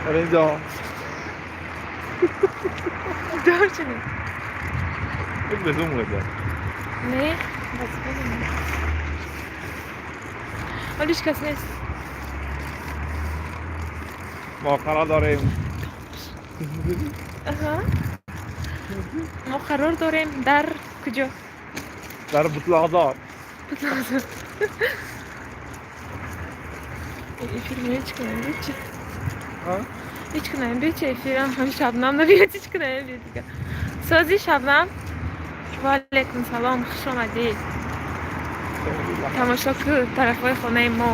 Инҷо. Бедор шудем. Безум гада. Не, вазифа не. Ҳоло ҳеҷ кас нест. Мо қарор дорем. Аҳа. Мо қарор дорем дар куҷо? Дар Бутлоқзор. Бутлоқзор. Эфир ҳеҷ кунем бичи. Ҳеҷ кунем бичи эфирам ҳам Шабнам набиёд, ҳеҷ кунем би дига. Сози Шабнам. Ва алайкум салом, хуш омадед. Тамошо ку тарафҳои хонаи мо.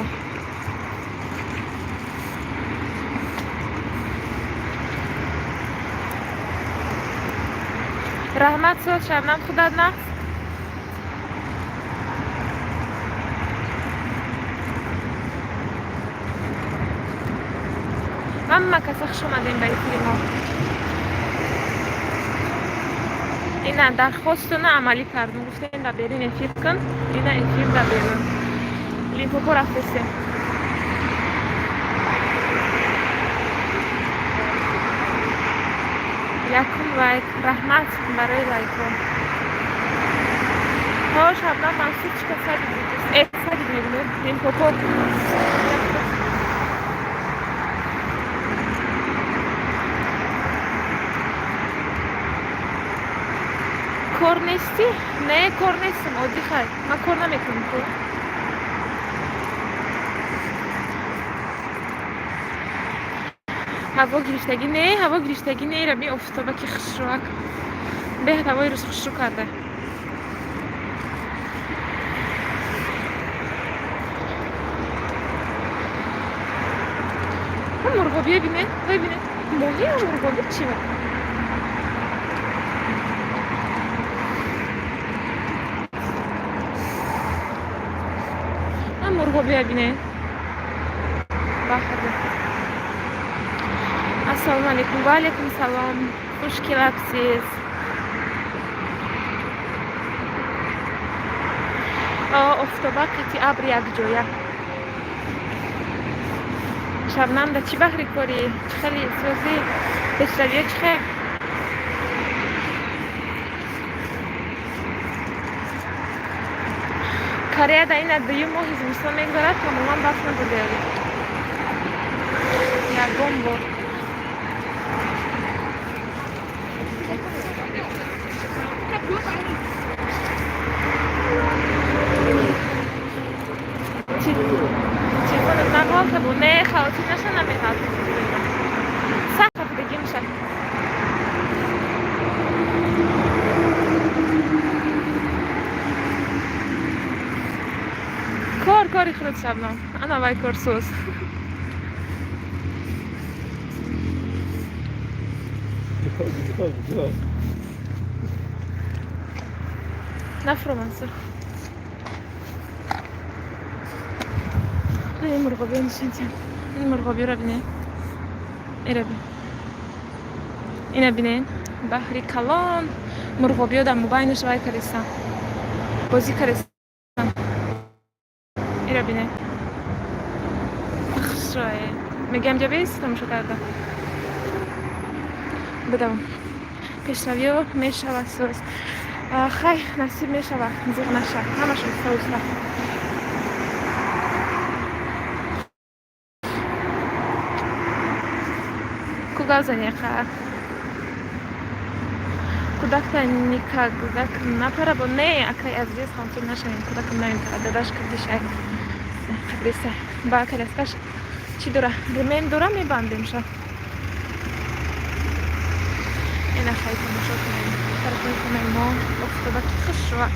Раҳмат, соз Шабнам, худат нақс? Ҳама каса хуш омадем ба эфири мо. Ина дархостуна амалӣ кардум. Гуфтем дар берин эфир кун. Ина эфир дар берун. Лимпопо рафтесем. Якум лайк. Раҳмат барои лайкҳо. Ҳо, Шабнам Мансур чӣ кас садик буд? Э, садик мегӯям. Лимпопо. Кор нестӣ? Не, кор нестам, оддӣ хай. Ман кор намекунам ку. Ҳаво гирифтагӣ не, ҳаво гирифтагӣ не, раби офтоба ки хушрӯак. Беҳад ҳавои рӯз хушрӯ карда. Мурғобия бине, вай бине. Моҳи ё мурғоби чӣ ва? Мурғобия бине. Баҳрда. Ассалому алайкум. Ва алайкум салом. Хуш келабсиз. Офтоба қити абр якҷоя. Шабнам да чӣ баҳри корӣ? Чӣ хели созӣ? Пешравиё чӣ хел? Корея да ина дуюм моҳи зимистон мегузарад, тамоман барф набурда. Ягон бор. Телефонат нағалта бу? Не, халатӣ наша намеғалта. Сахт хафидагӣ меша. Кор кори худ Шабнам. Ана вай корсоз. Нафро Мансур. Ин мурғобиро нишон. Ин мурғобиро бинед. Ира бин. Ина бинед. Баҳри калон мурғобиё дар мобайнаш вай кардистан. Бозӣ кардистан. Ира бинед. Хушрӯе. Мегӯям ҷа бес тамошо карда. Бидавам. Пешравиё мешава соз. Хай, насиб мешава, зиқ наша. Ҳамаш уста уста. Ку гап зани қа? Кӯдакта никогда напара бо не, акай азиз хонтур нашавем, кӯдакам намепара, дадаш кардишай. Қадриса. Ба коляскаш чӣ дора? Ремень дора мебандемша. Ина хай тамошо кунем. Тарафҳои хонаи мо офтоба ки хушрӯа.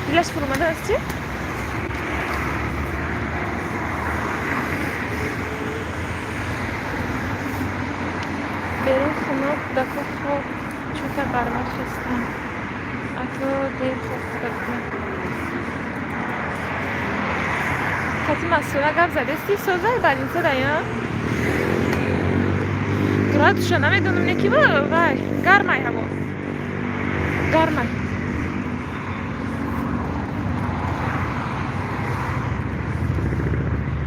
Дилаш фуромадааст чӣ? Берун хона кӯдако хоб чӯта барвақт хестанд. Ато дер хоб карда будем. Кати Масуна гап задести созай балинса дая? Градуша намедонам не ки вай гармай ҳаво. Гармай.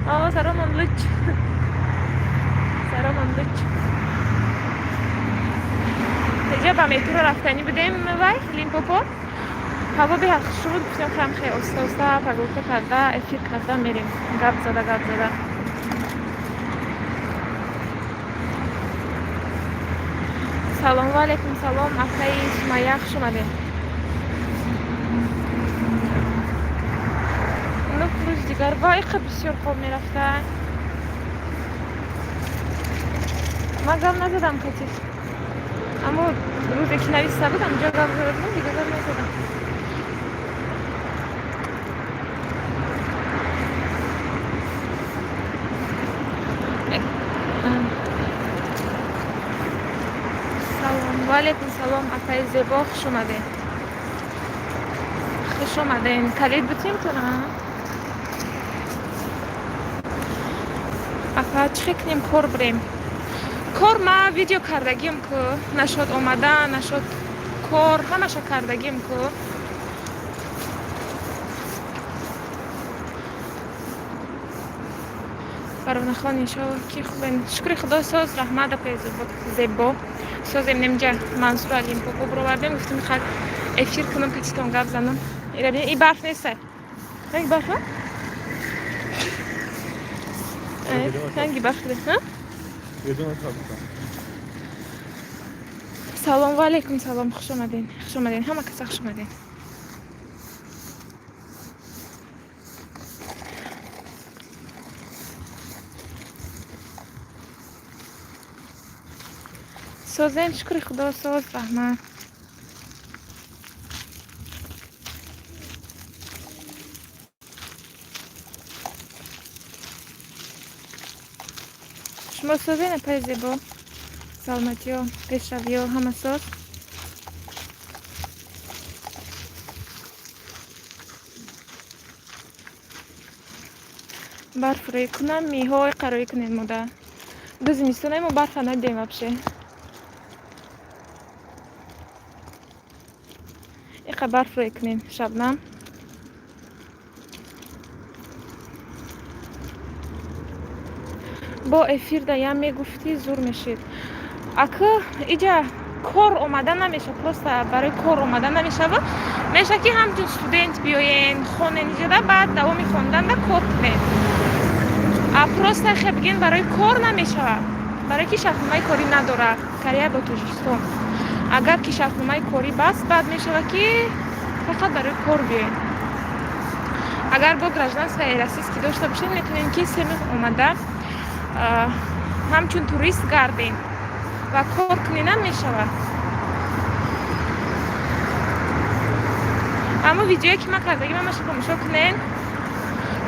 Саромон луч, саромон луч. Инҷа ба метро рафтанӣ будем, вай Лимпопо ҳаво беҳад хушрӯ буд. Гуфтем, хам хеле оста оста прогулка карда, эфир карда мерем, гап зада, гап зада. Салом ва алайкум салом, акаи Сумайя, хуш омадед. 9 рӯз дигар. Ва иқа бисёр хоб мерафта. Ман гап назадам катиш, аммо рӯзе ки нависта будам, ҷо гап зада будам, дига гап назадам. Салом ва алайкум салом, акаи Зебо, хуш омадед, хуш омадем. Калид бутимтона, ака? Чӣ хел кунем, кор бирем? Кор ма видео кардагим ку, нашод омада, нашод кор, ҳамаша кардагим ку. Баронахон, иншоалло ки хубен. Шукри Худо, соз, раҳмат, апаи Зебо. Созем. Немҷа Мансура Лимпопо бировардем, гуфтем, хак эфир кунам, катитон гап занам. И барф неста, ранги барфа, ранги барф. Салом ва алайкум салом, хуш омаден, хуш омаден, ҳама каса хуш омаден. Созем, шукри Худо, соз, раҳмат. Шумо созен, апаи Зебо? Саломатиё, пешравиё ҳама соз? Барф рӯй кунам, миҳои қароӣ кунед, мода ду зимистонаи мо барфа надидем вообще. Иқа барф рӯй кунем, Шабнам. Бо эфир даям мегуфтӣ, зур мешид. Ака, иҷа кор омада намеша, просто барои кор омада намешава. Меша ки ҳамчун студент биёен, хонен иҷада, баъд давоми хонданда кор кунед. А просто хе биген, барои кор намешава, барое ки шартномаи корӣ надорад Корея бо Тоҷикистон. Агар ки шартномаи корӣ баст, баъд мешава ки фақат барои кор биёен. Агар бо гражданствои российский дошта бошед, метавонем ки 3 моҳ омада, ҳамчун турист гардем ва кор куненам мешавад. Аммо видеое ки ман кардагим, ҳамаша тамошо кунен.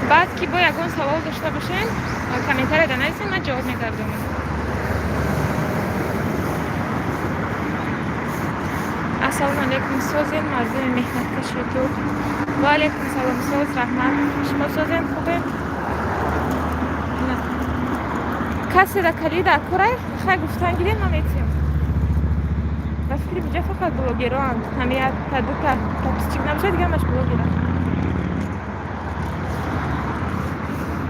Баъд ки бо ягон савол дошта бошен, комментарияда нависен, ман ҷавоб мегардонам. Ассалому алайкум, созен, мардуми меҳнаткаш Ютуб? Ва алайкум салом, соз, раҳмат. Шумо созен, хубем? Касе да калида корай, хай гуфтан гирем, ма метиҳам. Ба фикри биҷа фақат блогероанд, ҳамия та дута подписчик набошад, дига ҳамаш блогера.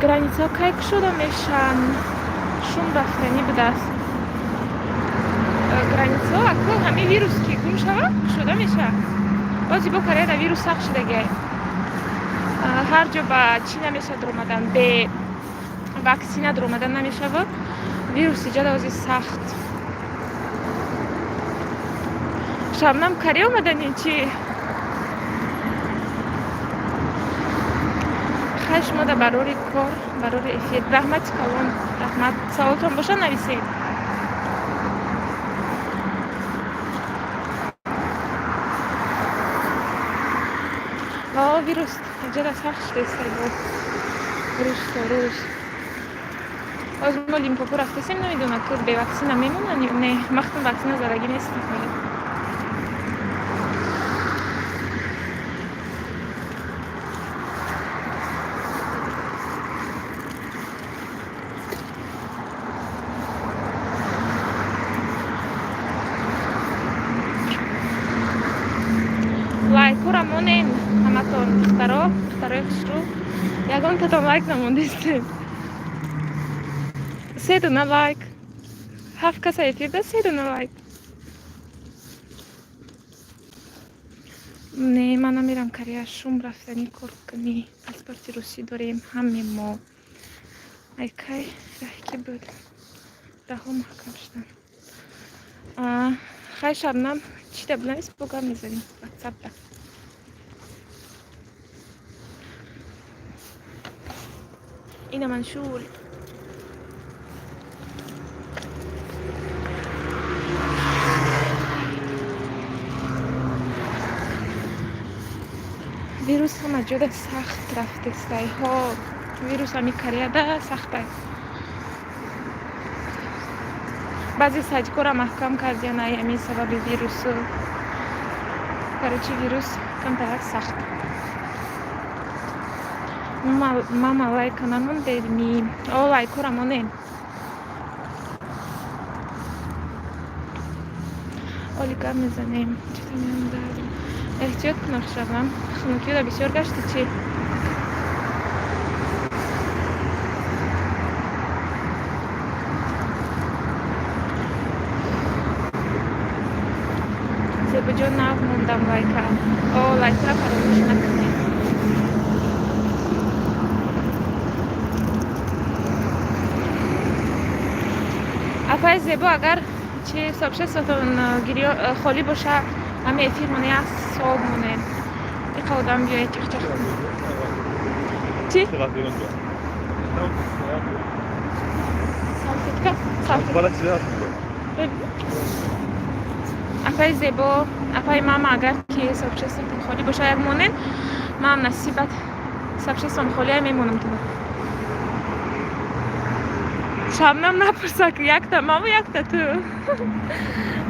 Границаҳо кай кушода мешаванд? Шум рафтанӣ будааст. Границаҳо аку ҳамин вирус ки гум шавад, кушода мешавад. Бози бо Кореяда вирус сахт шудагиай, ҳар ҷо ба чӣ намешавад дуромадан, бе ваксина дуромадан намешавад. Вирус иҷада ози сахт. Шабнам, Корея омадани чӣ? Хай, шумо да барори кор, барори эфир. Раҳмати калон, раҳмат. Саволтон бошад, нависед. Ва вирус иҷада сахт шудааст боз, рӯз то рӯз. Ҳозир мо Лимпопо рафтасем, намедонам, ки бе ваксина мемонанд ё не. Махтум ваксина задагӣ нестам. Лайкура монен ҳаматон, духтаро, духтарои хушрӯ, ягонтатон лайк намондистем. Се дона лайк. Ҳафт каса эфирда, се дона лайк. Не, ман намерам Корея, шум рафтани кор кунӣ. Паспорти русӣ дорем ҳаме мо. Ай кай раҳ ки буд? Раҳо маҳкам шудан. Хай, Шабнам, чида бинавис, бо гап мезанем ватсапда. Ина маншул. Вирус ҳама ҷода сахт рафтестай. Ҳо, вирус ҳами Кореяда сахтай. Баъзе садикора маҳкам кардиян ай ҳамин сабаби вирусу. Короче, вирус камтарак сахт. Мама, лайка намондедми? О, лайкора монем. Оли гап мезанем. Чита меам дардам. Эҳтиёт кун, Шабнам. Хунукиро бисёр гашти чӣ? Зебоҷон, нав мондам лайка. О, лайкара фаромӯш накунед. Апаи Зебо, агар чи сообществотон холӣ боша, ҳами эфир моне, як сол монем. Иқа одам биёед, чихчих. Чӣ? Салфетка? Салфетка. Апаи Зебо, апаи мама, агар ки сообществотон холӣ боша, як монем, ман насибат сообществом холия мемонам туда. Шабнам напурса, ки якта маму, якта ту.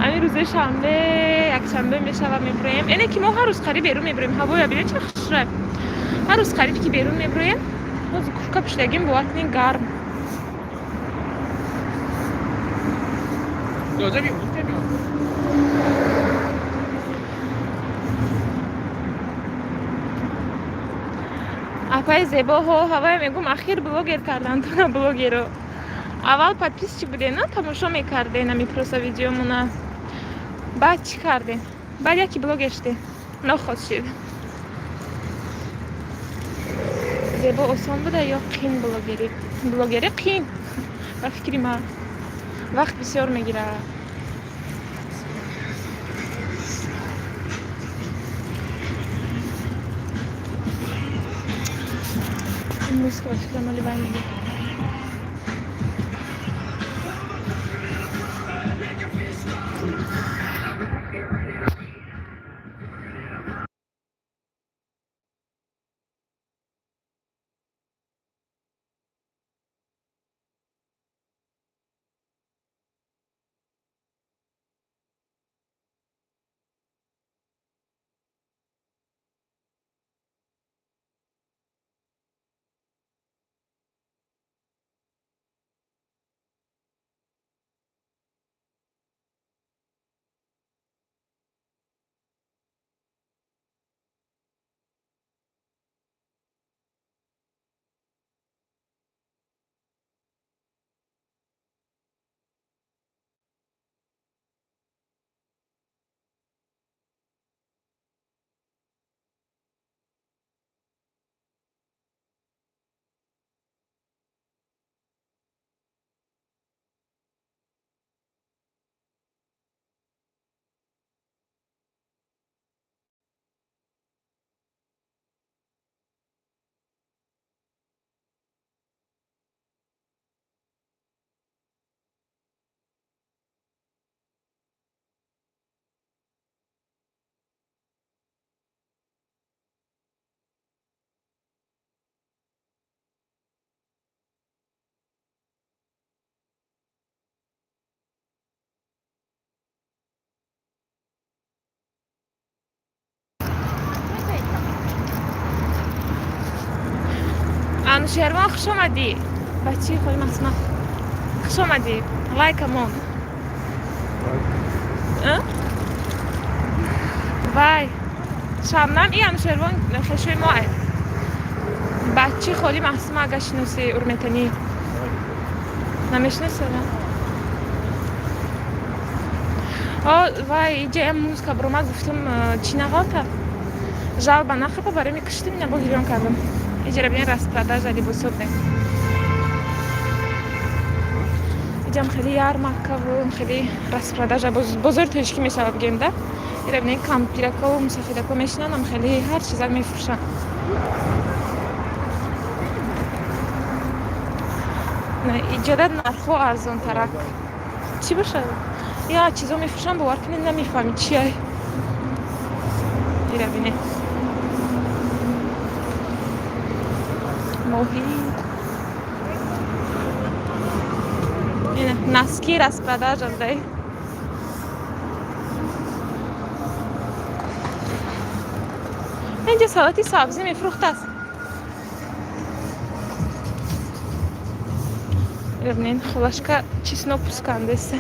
Ҳамин рӯзи шанбе, якшанбе мешава, мебуроем. Эне ки мо ҳар рӯз қариб берун мебуроем. Ҳавоя бинед, чӣ хушрӯя. Ҳар рӯз қариб ки берун мебуроем. Ҳозир куртка пӯшидагим, бовар кунед, гарм. 어차피 못되면 Апаи Зебо, ҳо, ҳавая мегум, ахир блогер кардан туна блогеро. Аввал подписчик будем, на тамошо мекарден ами просто видеомона. Баъд чӣ кардем? Баъд яки блогер шудем. Нохост шид. Зебо, осон буда ё қин блогерӣ? Блогерӣ қин. Ба фикри ман. Вақт бисёр мегирад. Имрӯз ки ба фикрам оли вай мегирад. Анушервон, хуш омадӣ. Бачи холи Масума, хуш омадӣ. Лайкамон. Вай, Шабнам, и Анушервон хешои мо ай. Бачи холи Маҳсума, агар шиноси, урметанӣ. Намешинасада? Вай, иҷаям музыка буромад, гуфтам, чӣ нағалта, жалба нахапа, барои мекуштим, ина бо гирён кардам. Иҷара бинед, распродажа либосо буде. Иҷам хеле ярмаркаву хеле распродажа, бозори тоҷикӣ мешавад, бигем да. Ира бинед, кампирако, мусафирако мешинанд, хеле ҳар чизак мефурӯшанд. Иҷода нархҳо арзонтарак чӣ бошад? Я чизо мефурӯшанд, бовар кунед, намефаҳмед чия. Ира бинед, моҳӣ, носки распродажа будай. Инҷа салати сабзӣ мефурӯхтааст. Ира бинед, холашка чеснок пускандеста.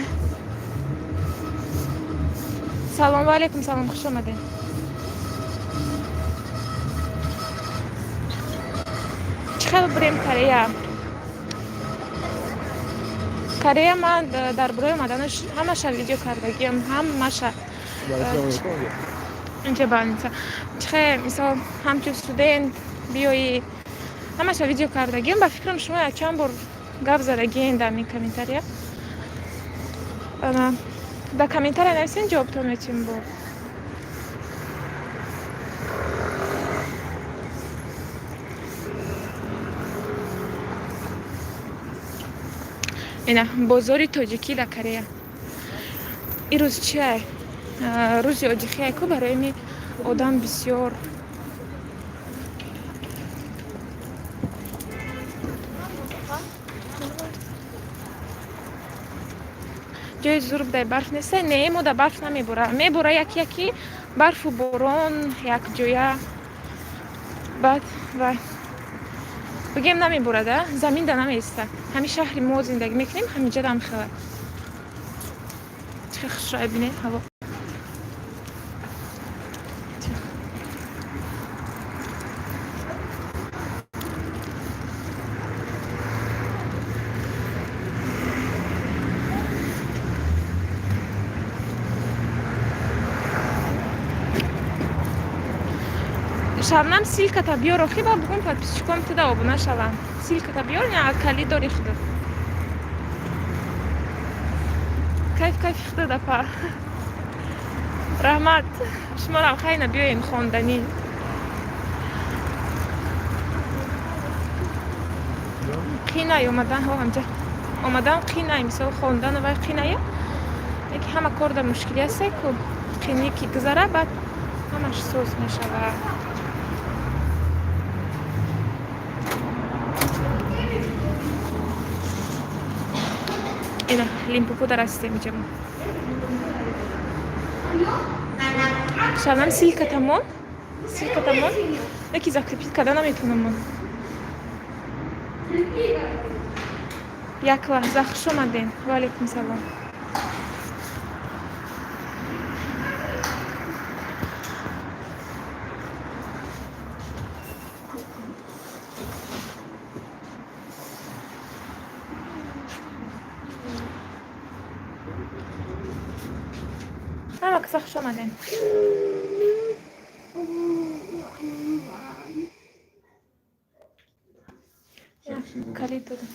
Салом, ва алейкум салом, хуш омадед. Чӣ хел бурем Корея? Корея ман дар бораи омаданаш ҳамаша видео кардагиам, ҳамаша. Инҷа больница. Чихе, мисол, ҳамчун студент биёӣ, ҳамаша видео кардагиам. Ба фикрам, шумо якчанд бор гап задагиен дар ин комментария. Дар комментария нависен, ҷавобтон метиҳем. Бо ина бозори тоҷикӣ дар Корея. Ирӯз чиай? Рӯзи одихиай ку, барои ми одам бисёр. Ҷои зур будай, барф неста? Не, мо да барф намебора. Мебора як яки барфу борон якҷоя, баъд вай бигем, намеборада, замин да намеиста. Ҳамин шаҳри мо зиндагӣ мекунем, ҳаминҷа дам хела. Чӣ хушрӯя, бинед ҳаво. Шабнам, ссылката биёр, охи, ба бугум подписчиком туда обуна шаванд. Ссылката биёр, не кали дори худат. Кайф, кайфи худат, апа, раҳмат. Шуморам хайна, биёен хонданӣ. Қинай омадан, ҳо, ҳамҷа омадан қинай, мисол, хондан вай қиная, яки ҳама кор дар мушкилӣ ҳасте ку, қинӣ ки гузара, баъд ҳамаш соз мешавад. Ина Лимпопо дар ҳастем иҷамо. Шабнам, ссылкатамон, ссылкатамон, яки закрепить карда наметавонам. Як лаҳза. Хуш омадем, ва алейкум салом. Ҳама каса хуш омадем. Калид додам.